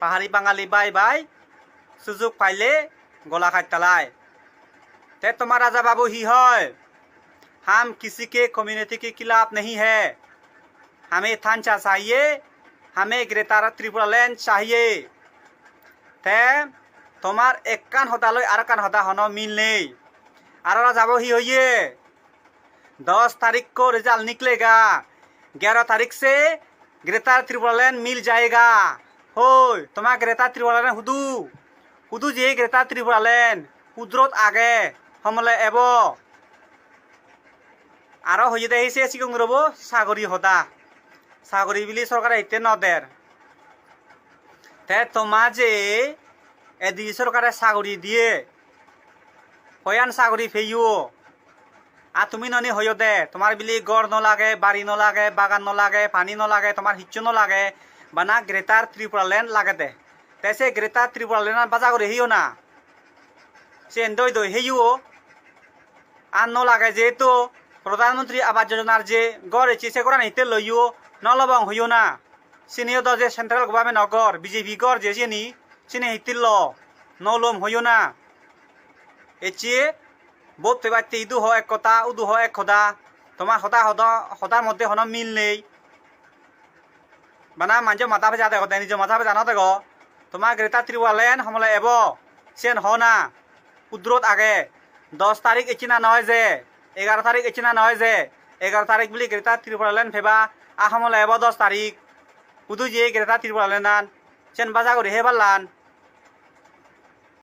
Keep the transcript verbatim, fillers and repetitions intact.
পাহাড়ি বাঙালি ভাই ভাই, সুযোগ পাইলে গলা কাটতালাই। তে তোমার রাজা বাবু হি হয়, হাম কিসি কে কমিউনিটি কি খিলাফ নেই হ্যায়। হামে থানচা চাহিয়ে, হামে গ্রেটার ত্রিপুরা ল্যান্ড চাহিয়ে। Te tomar ekkan hoda loi arekkan hoda hono mil nei. Aro rajabo hi hoye? Dos tarik ko result niklega, gyaro tarik se Greater Tipraland mil jayega. Hoi, toma Greater Tipraland hudu? Hudu je Greater Tipraland? Hudrot age, homole ebo. Aro hoye de hise sikung robo sagori hoda. Sagori bili sorkare hitte no der. Te toma je edi sorkare sagori diye, hoyan sagori peyo. A tumi noni hoyo de, tomar bili gor no lage, bari no lage, bagan no lage, pani no lage, tomar hissu no lage, bana Greater Tripura Land lage de. Te se Greater Tripura Land baja gori heyo na. Se doi doi heyo. Ar no lage jehetu Pradhan Mantri Awas Yojonar je gor echi se gorani hitte loyo, no lobong hoyo na. Sini yo do je central government o gor, B J P gor je sini, sini hitte lo, no lom hoyo na. Echi bot te batti idu ho ek kota, udu ho ek kota. Toma hoda hoda, hodar moddhe hono mil nei. Bana manjo mata phaja dego, tei nijo mata phaja no dego. Toma Greater Tripura Land homole ebo, sen ho na. Udrot age. Dos tarik echina noi je, egaro tarik echina noi je, egaro tarik bili Greater Tripura Land pheba, a homole ebo dos tarik. Udu je Greater Tripura Land an, sen baja gori he balan.